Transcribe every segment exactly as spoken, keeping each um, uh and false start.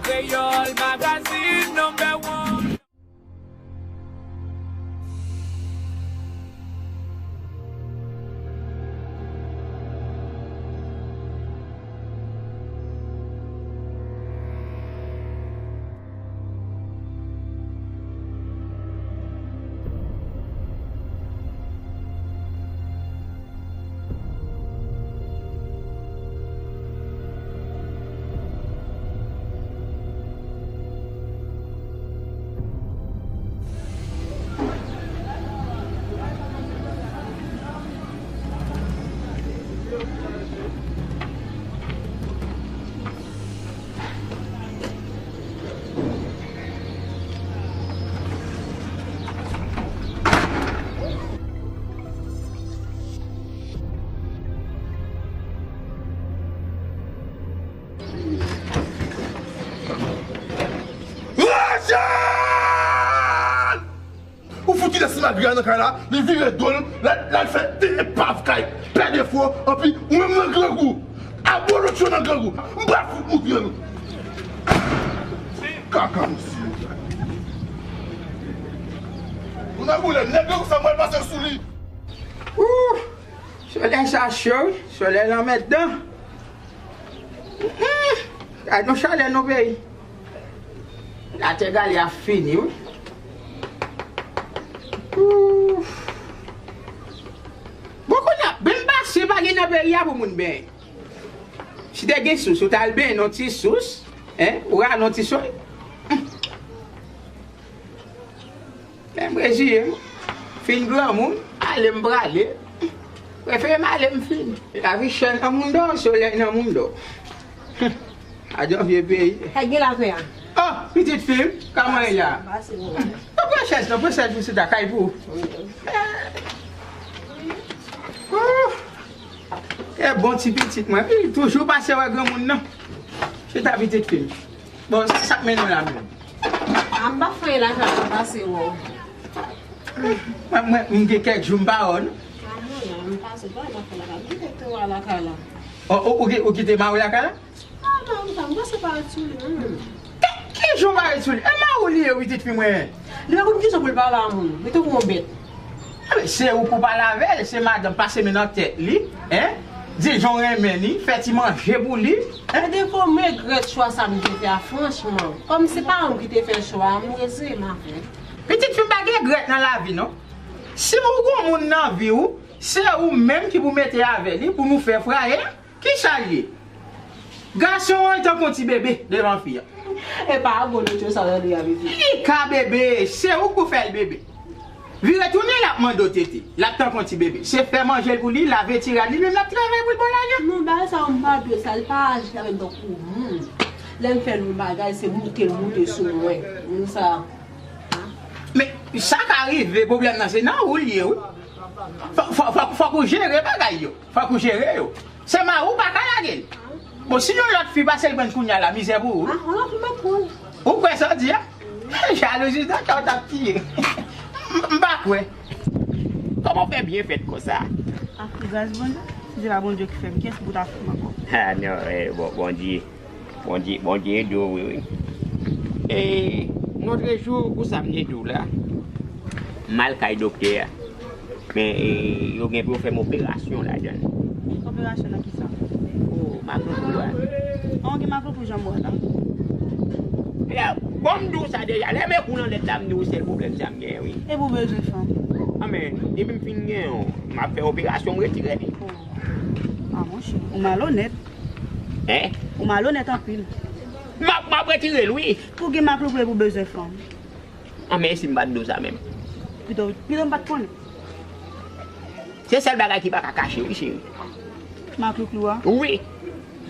Kreyòl Magazine number one. Rachel! Ou fout kite Simagri a nan kay la, li vire do l, l al, l al fè de epav kay pè defo, anpi ou menm nan grangou. Abolotcho nan grangou. M pral fout moutre nou. Kaka, mesye. Moun nan boule, nèg grangou sa, mwen pase sou li. Ooh! Solèy sa cho, wi. Solèy lanmèdan. Mm, gad yon chalè nan peyi. Latè gale ap fini, wi. Ooh. Bon, kounye a, menm basen pa gen nan peyi a pou moun benyen. Si te gen sous, ou t al benyen nan ti sous, en, ou rale yon ti solèy. Men m reziye m. Fin granmoun, ale m prale. Prefere m ale m fini. Lavi chè nan moun dò, solèy nan moun dò. Adan vye peyi. Sa k gen la frè a? Oh, pitit fi m, kòman w ye a? Pase bon. Pran chèz lan, pran chèz lan, chita kay pou ou. Ooh. E bon ti pitit mwen. Wi, toujou pase wè granmoun nan. Chita pitit fi m. Bon, sa, sa k mennen w la menm? A, m pa fè anyen lakay la, m pase wè w. Mwen, mwen, m gen kèk jou m pa wè w, non? A, mwen la, m pase, pa anyen m ap fè lakay la. M kite Toro a lakay la. O, ou, ou ki-, ou kite mari w lakay la? A, non, m pa, m pase pa ret sou li, non. Ki, ki jan w pa ret sou li? E mari w li ye, wi, pitit fi mwen. Li pa konn kisa pou l pale a moun. Li tankou yon bèt. Enben, se ou pou pale avè l, se madanm pase men nan tèt li, en? Di l jan w renmen li, fè ti manje pou li, en? Gen de fwa m regrèt chwa sa m te fè a, franchman. Kòm se pa ou ki te fè chwa a, m reziye m avè l. Pitit fi m, pa gen regrèt nan lavi, non. Si ou gon moun nan vi w, se ou menm ki pou mete avè li pou nou fè fraye. Kisa l ye? Gason an tankou yon ti bebe devan fi a. E pa abolotcho sa w tande y ap di. Li ka bebe, se ou k pou fè l bebe. Vire tounen, l ap mande w tete. L ap tankou yon ti bebe. Se fè manje l pou li, lave ti rad li, menm l ap travay pou l ban w lajan. Non, bagay sa yo m pa dwe sa, li pa aji avè m tankou moun. Lè m fè l yon bagay, se moute l moute sou mwen. Moun sa. Men, sa ka rive, pwoblèm nan se nan ou l ye, wi. Fò, fò, fò, fòk ou jere bagay yo. Fòk ou jere yo. Se mari w pa ka lage l. Bon, si yon lòt fi pase l pran kounya la, mizè pou ou. A, yon lòt fi m ap pran. Ou kwè sa w di a? Jalouzi nan kè w t ap tiye. M, m pa kwè. Kòman w fè byen fèt konsa? A, gras Bondye. Si se pa Bondye ki fè m, kiyès ki pou ta fè m ankò? A, non, eh, bon, Bondye. Bondye, Bondye ede w, wi, wi. E, lòtrejou, pou sa m te di w la, m al kay doktè a. Men, e, yo gen pou yo fè m operasyon ladan l. Operasyon nan kisa? O, maklouklou a. An, gen maklouklou jan m wè la. Ya, bon, m di w sa deja. Lè m ekou nan lèt la, m di w sèl pwoblèm sa m genyen, wi. Epi w bezwen fanm? A, men, depi m fin gen yon, m ap fè operasyon, m retire li. O. A, monchè, ou malonèt. Hein? Ou malonèt anpil. M ap, m ap retire l, wi. Pou gen maklouklou epi w bezwen fanm. A, men e si m pa t di w sa menm? Pito, pito m pa t konnen. Se sèl bagay ki pa ka kache, wi, cheri. Maklouklou a? Wi.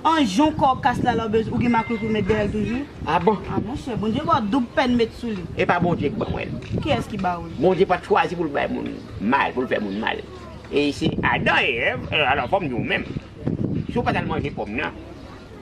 An, jan w kò w kas la, la w bezwen, ou gen maklouklou met dèyè l toujou? A bon? A, monchè, Bondye ba w doub pèn met sou li. E pa Bondye k ban mwen l. Kiyès ki ba w l? Bondye pa t chwazi pou l bay moun mal, pou l fè moun mal. E se Adan e Èv, e alò fò m di w menm. Si w pa t al manje pòm nan,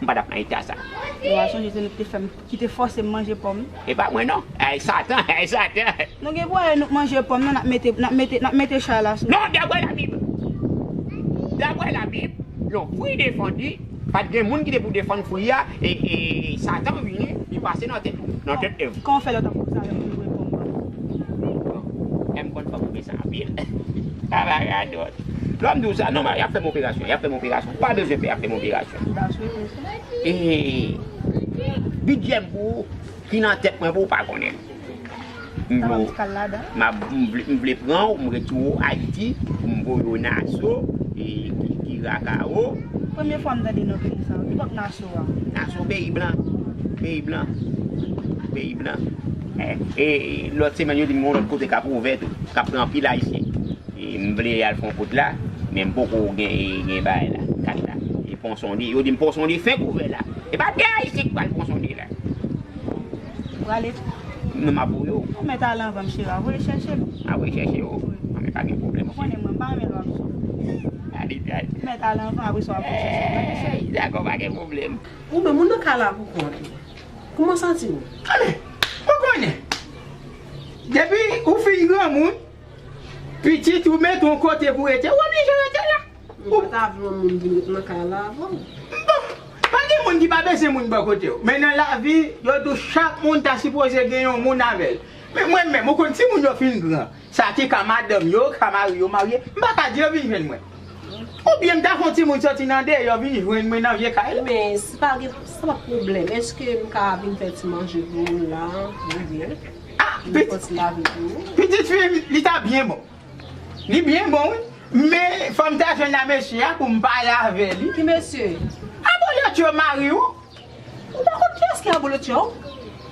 m pa t ap nan eta sa. Ou pa sonje se nou ki te fè m, ki te fòse m manje pòm nan? E pa mwen non. Ay Satan, ay Satan. Nou gen pou wè nou k manje pòm nan, n ap mete, n ap mete, n ap mete chay la sou. Non, daprè Labib. Daprè Labib, yon fwi defandi, pa t gen moun ki te pou defann fwi a, e, e Satan vini, Li pase nan tèt ou, nan tèt Èv. Kòman w fè lè w t ap koze avè m, ou te reponn mwen? Bon, Èv konn fè koze sa anpil. Sa pa radòt. Lè m di w sa, non, y ap fè m operasyon, y ap fè m operasyon. Pa bezwen pè, y ap fè m operasyon. E, bidjè m pou ou, ki nan tèt mwen pou ou pa konnen. M vle, m ap, m vle, m vle pran w, m retire w Ayiti, pou m voye w Naso, e, ki, ki Rakao. Premye fwa m tande non peyi sa, ki bòk Naso a? Naso peyi blan. Peyi blan. Peyi blan. E, e, lòt semèn, yo di m gen yon lòt kote k ap ouvè tou, k ap pran anpil Ayisyen. E, m vle al fè yon kout la, men m poko gen, gen bagay la, kat la. E pon sonde, yo di m pon sonde fenk ouvè la. E pa de Ayisyen ki pral pon sonde la. Ou prale? Non, m ap voye w. Ou mèt ale anvan m, cheri, a voye chèche m. A voye chèche w? Wi. A, men pa gen pwoblèm. Ou konnen mwen, m pa renmen lè w ap sou. Gade, gade. Ou mèt ale anvan, apre sa w ap voye chèche m. Ey, dakò, pa gen pwoblèm. Ou menm, ou nan kay la pou kont ou. Kòman w santi w? Anben, ou konnen. Depi ou fin granmoun, pitit ou mete w yon kote pou rete, ou oblije rete la. Ou pa ta vle yon moun vin ret nan kay la avè w? Bon, pa gen moun ki pa bezwen moun bò kote w. Men nan lavi, yo di w chak moun ta sipoze gen yon moun avè l. Men mwen menm, ou konn timoun yo fin gran. Sa ki ka madanm yo, ka mari yo marye, m pa ka di yo vin jwenn mwen. Oubyen m ta fè yon timoun soti nan deyò vin jwenn mwen nan vye kay la. Men si pa gen, sa pa pwoblèm. Èske m ka vin fè ti manje pou moun la, oubyen? Ah, pitit, pitit fi m, li ta byen bon. Li byen bon, wi. Men fò m ta jwenn a mesye a pou m pale avè li. Ki mesye? Abolotyo mari w. Ou pa konn kiyès ki Abolotyo?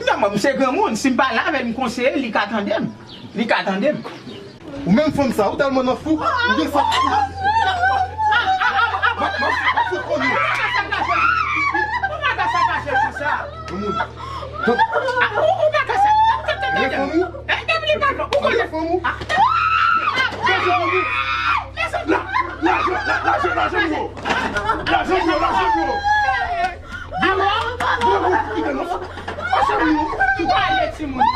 Non, mwen, m se granmoun. Si m pale avè l, m konseye l, li ka tande m. Li ka tande m. Ou menm fanm sa, ou tèlman nan fou, ou gen sa. M ap, m ap, m ap fout konnen. Ou pa ka sakaje konsa. Granmoun. Ou pa ka sa. Ou pa ka sa. Ou pa ka sa. Ou konnen fanm ou? Lajan, lajan, lajan pou yo. Lajan pou yo, lajan pou yo. Alò? Granmoun, kite non. Mache pou yo. Ou pa ale timoun nan.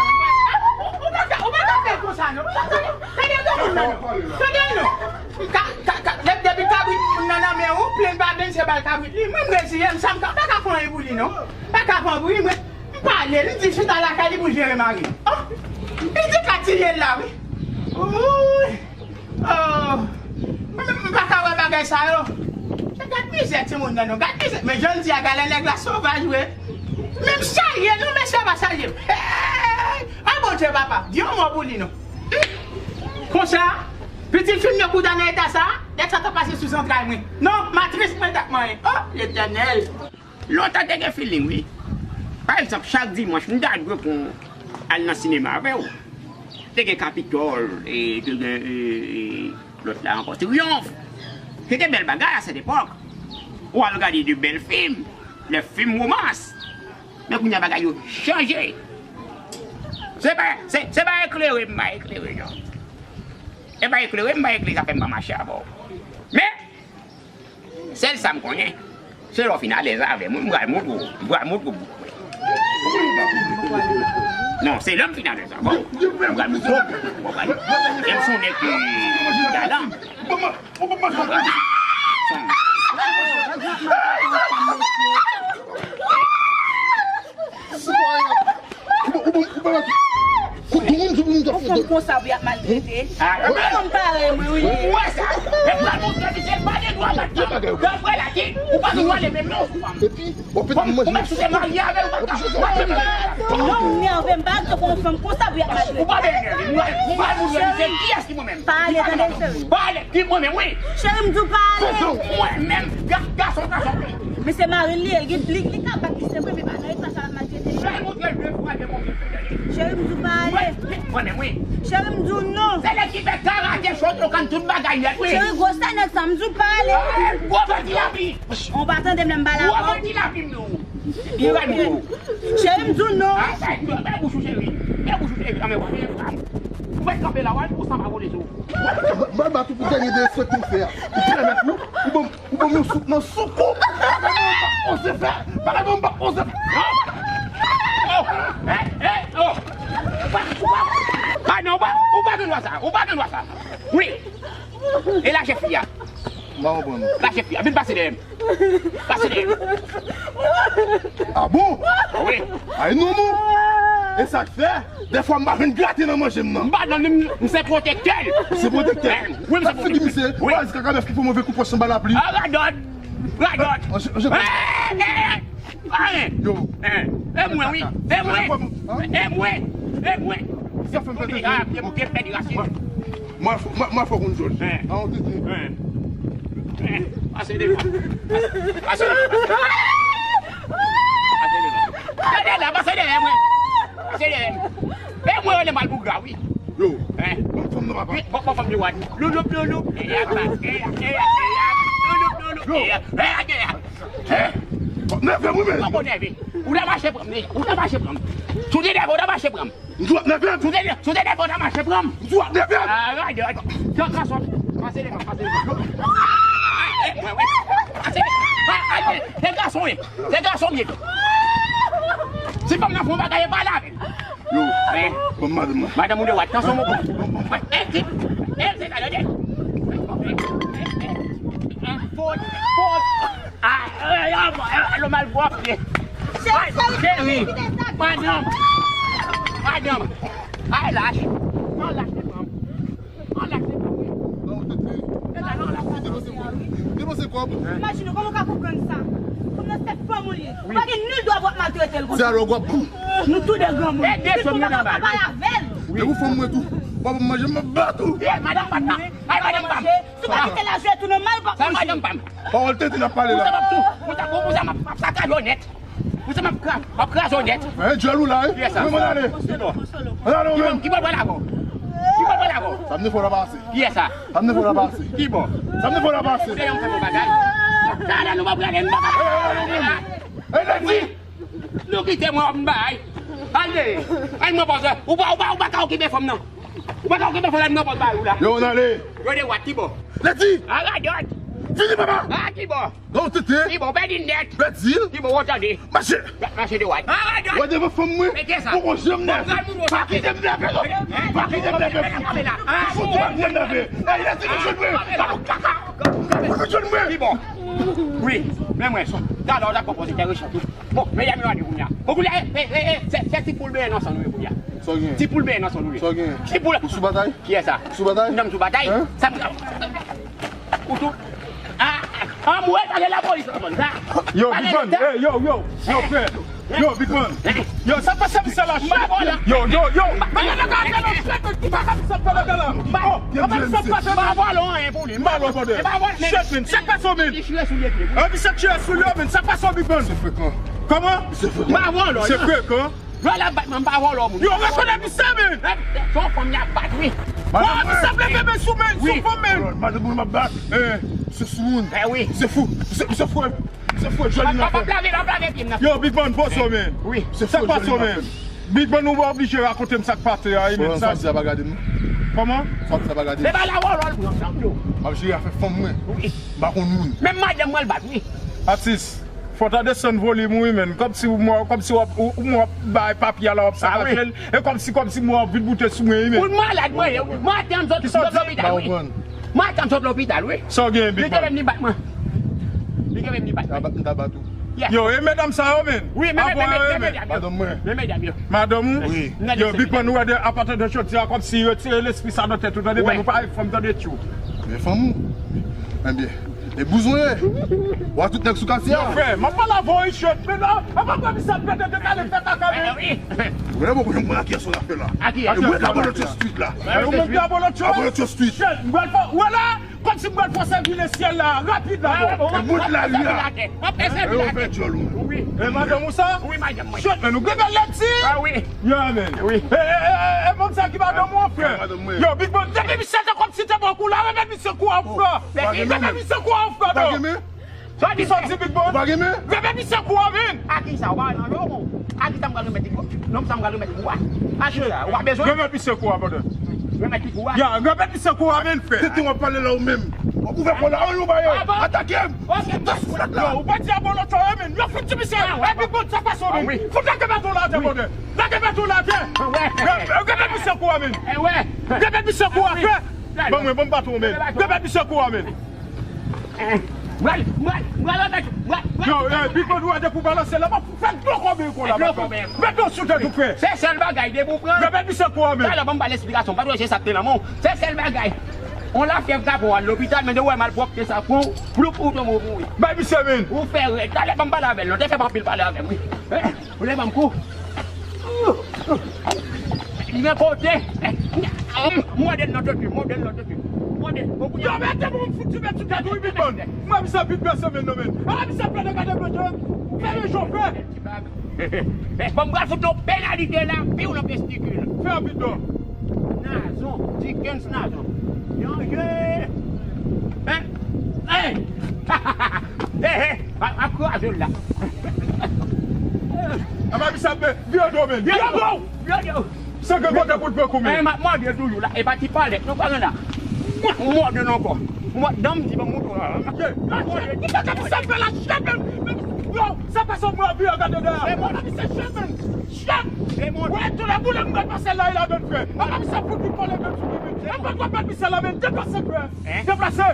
Ou pa ka, ou pa ka fè konsa non. Tande, tande granmoun nan. Tande non. Ka, ka, ka, depi kabrit moun nan nan men ou, plenn pa benn se bal kabrit li. Mwen m reziye m, sa m ka, pa ka fè anyen pou li non. Pa ka fè anyen pou li, mwen. M pale, li di chita lakay li pou jere mari. Oh! Li di ka tiye l la, wi. Wouy! Oh! Mwen menm, m pa ka wè bagay sa yo. Men gad mizè timoun nan, non. Gad mizè. Men jan l di a, gade nèg la sovaj, wi. Men m salye l, non, mesye pa salye m. Hey! Ah, Bondye, papa. Di yon mo pou li, non. Konsa, pitit fi m yo kouta nan eta sa, nèg sa t ap pase sou zantray mwen. Non, matris mwen t ap manyen. Oh, Letènèl! Lontan te gen feeling, wi. Pa egzanp, chak dimanch, m ta dwe pran al nan sinema avè w. Te gen Kapitòl, e te gen, e, e, lòt la ankò, Triyonf. Se te bèl bagay a sèt epòk. Ou al gade de bèl fim, de fim womans. Men kounye a bagay yo chanje. Se pa, se, se pa eklere m pa eklere, non. E pa eklere m pa eklere, sa fè m pa mache avè w. Men, sèl sa m konnen, se lè w fin alèz avè mwen, m pral montre w, m pral montre w bout mwen. Non, se lè m fin alèz avè w, m pral montre w bout mwen. Lè m se yon nèg ki galan. Ou bon, ou bon, ou bon, ou bon. Ou fanm konsa pou y ap maltrete. Ou fanm parèy mwen, wi. Ou wè sa? E pral montre misye pa gen dwa bat fanm. Dapre la ki, ou pa gen dwa leve men w sou fanm. Epi, w ap manje. Ou menm si w te marye avè l, ou pa ka. Non, m nève, m pa t konn fanm konsa pou y ap maltrete. Ou pa vin nève. Ou pa montre misye kiyès ki mwen menm. Pa ale, tande, cheri. Pa ale, ki mwen menm, wi. Cheri, m di w pa ale. Mwen menm, ga-, gason, gason. Men se mari l li ye, li, li, li ka bat misye vre, men pa nan eta sa l ap maltrete li. Cheri, m di w pa ale. Mwen menm, wi. Cheri, m di w non. Se nèg ki fè karate, chòt, okan, tout bagay nèt, wi. Cheri, gwosè nèg sa, m di w pa ale. Gwo bandi lavi. On pa tande m lè m pale avè w. Gwo bandi lavi, m di w. Byen, byen. Cheri, m di w non. Fè bouch ou, cheri. Fè bouch ou, cheri. Anmè, w ap fè fam. Ou mèt kanpe la, w al pou sa pa vole sou. Mwen bat ou pou dènye derespekte w fè a. Ou pèmèt nou, ou ban m, ou ban m yon souk nan souk ou. Bagay mwen pa oze fè. Bagay mwen pa oze fè. Oh! Hey, hey, oh! Ah non, ou pa, ou pa gen dwa sa. Ou pa gen dwa sa. Wi. E la, chèf li a. M pa konprann. Lache fi a, vin pase dèyè m. Pase dèyè m. Ah bon? Wi. Ay non, non. E sa k fè, dèfwa m pa jwenn grate nan manje m nan. M pa nan, m, m se pwotektè l. Se pwotektè. Wi, m se pwotektè. Figi misye, wi. Baz kaka bèf ki fè move kout wòch anba lapli. Ah, radòt. Radòt. An, je, je... Eh, eh, eh. Yo. Eh, e mwen, wi. E mwen. E mwen. E mwen. Sa fè m pète. Ah, pye m pèdi rasin. Mwen, mwen, mwen fò konn jòj. Hein. Ah, on tete. Hein. Hein. Pase devan. Pase devan. Pase devan. Pase devan. Pase dèyè mwen. Pase dèyè mwen. E mwen, yo, le mal bougra, wi. Yo. Hein. Bon, fanm nan, papa. Wi, bon, bon, fanm nan, wi. Louloup, louloup. Eya, eya, eya, eya. Louloup, louloup. Yo. Eya, eya, eya. Hein. Bon, nève mwen, men. Poko nève. Ou ta mache pran m, deja. Ou ta mache pran m. Si w te nève, ou ta mache pran m. M di w ap nève m. Si w te, si w te nève, ou ta mache pran m. M di w ap nève m. Ah, radòt. Fè gason. Pase devan, pase devan. Ah, eh, mwen, wi. Pase devan. Ah, ah, eh, se gason, wi. Se gason, wi. Si fanm nan fè yon bagay, e pale avè l. Yo, men, ban m madanm nan. Madanm ou de wat, tansyon mwen pran. Eh, ti, eh, se sa, tande. Fòt, fòt. Ah, eh, eh, eh, lo mal pwòp, ye. Cheri, madanm, madanm. Ay, lach. Non, lach, se pran. An lach se pa vre. Non, ou te te. E la, non, lach se pa vre. Depanse kòb. Imajine w, kòman w ka konprann sa? Fanm nan se fanm ou li ye. Ou pa gen nil dwa pou w ap maltrete l konsa. Se alò w ap bon. Nou tou de granmoun. E de fanm nan anba l. Bay avè l. Wi. E pou fanm mwen tou. W ap manje, m ap bat ou. E, madanm pa m nan. Ay, madanm pa m. Si w pa kite lajè tou nan mal, w ap manje. Sa madanm pa m. Pawòl tenten n ap pale la. Pou sa m ap tou. Pou sa, pou sa m ap, ap sakaje w nèt. Ou se m ap kra-, m ap kraze w nèt. Men dyòl ou la, wi. Kiyès sa? Mwen, mwen ale. Ki bò? Mwen ale, ou menm. Ki bò, ki bò l pral avè w? Ki bò l pral avè w? Sa m te fè w la pase. Kiyès sa? Sa m te fè w la pase. Ki bò? Sa m te fè w la pase. Se yon fè yon bagay. Sa la nou p ap gade, nou p ap gade. Ey, ey, ey, ey, ey. Ey, Leti! Nou kite mwen, m bay. Ale. Ay, mwen pòz. Ou pa, ou pa, ou pa ka okipe fanm nan. Ou pa ka okipe fanm nan, mwen pòz bay ou la. Yo, ann ale. Yo de wat, ki bò? Leti! A radòt. Vini, papa! A ki bò? Non, tete. Ki bò, pèdi nèt. Pèdi l. Ki bò, w tande. Mache. Mache de wat. A radòt. Wè devan fanm mwen. Mete sa. Poko janm nève. Pa kite m nève non. Pa kite m nève. Fouti pa kite m nève. Ey, Leti, vin jwenn mwen. Kaka. Vin jwenn mwen. Ki bò? Wi, men mwen, talè w t ap pran pòz entèresan tou. Bon, medam yo ale kounye a. Bon, kounye a, e, e, e, se, se ti poul benyen nan san nou ye kounye a. Sa w gen? Ti poul benyen nan san nou ye. Sa w gen? Ti poul. Ou sou batay? Kiyès sa? Ou sou batay? Non, m sou batay. Hein? Sa m, ou tou. A, a, anmwe, pale lapolis, anmwe, sa. Yo, Big Bun, ey, yo, yo, yo, frè. Yo, Big Bun. Yo, sa pase misye la, chèf. Yo, yo, yo. Pale nan gade la, chèf, ki pa ka misye pale la. Oh, yo, misye pase. M pa vòlò anyen pou li. M pa vòlò, brother. Shit, man, sa pase, man. Li chire sou li, epi. An, misye chire sou li, man, sa pase, Big Bun. Se frekan. Kòman? Se frekan. M pa vòlò, se frekan. Lè l ap bat mwen, m pa vòlò moun. Yo, rekonèt misye, man. Se yon fanm y ap bat, wi. Madanm mwen. Misye ap leve men sou men, sou fanm, man. Madanm mwen m ap bat. Eh. Se sou moun. Eh wi. Se fou. Se, se fou. Se fou, jwenn nan. Pap lave, pap lave pye m nan. Yo, Big Bun, poze w, man. Wi. Sa k pase, man? Big Bun, ou pa oblije rakonte m sa k pase a, wi, man. Sa, sa pa gade m. Kòman? Sa, sa pa gade m. Se pa la wòlò l pran, sa, yo. M ap jere afè fanm mwen. Wi. M pa konn moun. Menm madanm mwen l bat, wi. Atis, fò w ta desann volim ou, wi, man. Kòmsi ou mò, kòmsi w ap, ou, ou mò ap bay papye a la, w ap sakaje l. E kòmsi, kòmsi mò ap vin boute sou mwen, wi, man. Ou malad, mwen, wi. Maten m sot lopital, wi. Maten m sot lopital, wi. Sa w gen, Big Bun? Li te menm li bat mwen. Li te menm li bat mwen. M ta bat ou. Yo, e medam sa yo, man. Wi, men, men, men, men medam yo. Madanm mwen. Men medam yo. Madanm ou? Wi. Yo, Big Bun, ou wè de apati de jodi a, kòmsi retire lespri sa nan tèt ou, tande, man, ou pa fè m tande tchou. Men fanm ou. Ebyen. E bouzwen. Wa tout nèg sou katye a. Yo, frè, m ap pale avè w, wi, shit, men non, apa kwa misye ap pede dekale fè kaka, men. Ou wè, bon, mwen ak kiyès w ap fè la. Ak kiyès? E mwen k abolotcho street la. E ou menm k abolotcho? Abolotcho street. Shit, m pral fè, wè la, kòmsi m pral fè sèvi lesyèl la, rapid la, bon. E mwen k lari a. E ou fè djòl ou. Wi. E madanm ou sa? Wi, madanm mwen. Shit, men nou gen bèl lèd si. A wi. Yeah, man. Wi. E, e, e, e, e, moun sa ki madanm ou, frè? Madanm mwen. Yo, Big Bun, depi misye te kòmsi te bò kou la, remèt misye kou a, frè. Remèt misye kou a, frè, non. Sa ki sòti, Big Bun? Ou pa gen men? Remèt misye kou a, man. A kisa? Ou pa nan logo? A kisa m pral remèt li kou a? Non, sa m pral remèt li kou a. A kisa? Ou pa bezwen? Remèt misye kou a, brother. Remèt li kou a? Ya, remèt misye kou a, man, frè. Tete w ap pale la ou menm. W ap ouvè kò la, ann ou ba yo. Atake m. Yo, ou pa di abolotcho, man. Yo, fout ti misye. Ey, Big Bun, sa pase, man. Fout lage baton la atè, brother. Lage baton la atè. Remèt misye kou a, man. Remèt misye kou a, frè. Ban mwen, ban m baton, man. Remèt misye kou a, man. Mwen, mwen, mwen, mwen, mwen, mwen. Yo, eh, Big Man, ou wè depi w balanse la, m ap fè dlo konbyen kou la, patwon. Met dlo sou tèt ou, frè. Se sèl bagay, depi w pran. Repèt misye kou a, men. Talè, ban m ba l esplikasyon, pa dwe se sa k te nan men w. Se sèl bagay. On lafyèv ka pran w al lopital, men de w wè malpwòpte sa pran w, ploup, ou tonbe ou mouri. Bay misye, men. Ou fè rèd. Talè, ban m pale avè l, non. Te fè m anpil pale avè m, wi. Eh, ou lè ban m kou. Li gen kote. Mòde l nan tèt li, mòde l nan tèt li. Mòde l. Yo, mete pou m fout ti bèt sou tèt ou, wi, Big Man. Mwen, misye vin pèse men non, men. Ala misye fè de gade blòdye. Fè yon jan fè. Bon, m pral fout yon penalite la, piw nan testikil. Fè rapid non. Nazon, Dickens Nazon. Yon je. Hein? Hey! Hey, hey! A, a kraze l la. Apa misye ap vire do, men. Vire do! Vire do! Se ke kote pou l pran kou, men. Eh, m ap mòde toujou la. E pa ti palèt, nou pa gen la. Mòde non ankò. Mòde, dan m di, ban m mouton la. Kisa misye ap fè la, chèf, men? Yo, sa pa sa mwen anvi gade dèyè. Se mòde. Misye chèf, men. Chèf! Se mòde. Wè, tou la boule m pral pase la, la donn frè. Apa misye fout li kole men sou li, men. E pa twò pèt misye la, men. Deplase, frè. Hein? Deplase.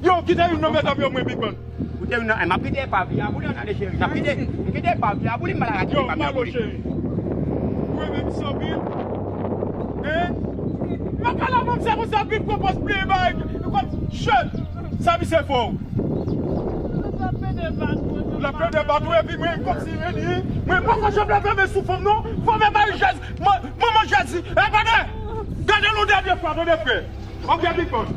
Yo, kite youn nan medam yo, mwen, Big Man. Koute, non, m ap kite epav li a pou li, ann ale, cheri. M ap kite, m kite epav li a pou li, m pral arete epav li a pou li. Yo, Malo, cheri. Ou renmen misye anpil? Hein? Mwen pa la, mwen, se konsa, vin konpòz pli bay. Konn chèf. Sa misye fè w? L ap pede bat ou, epi mwen, kòmsi, men li, mwen pa fè janm leve men sou fanm, non. Fanm e bay jèz. Manman Jezi. E, gade! Gade l yon dènye fwa, tande, frè. Ok, Big Man.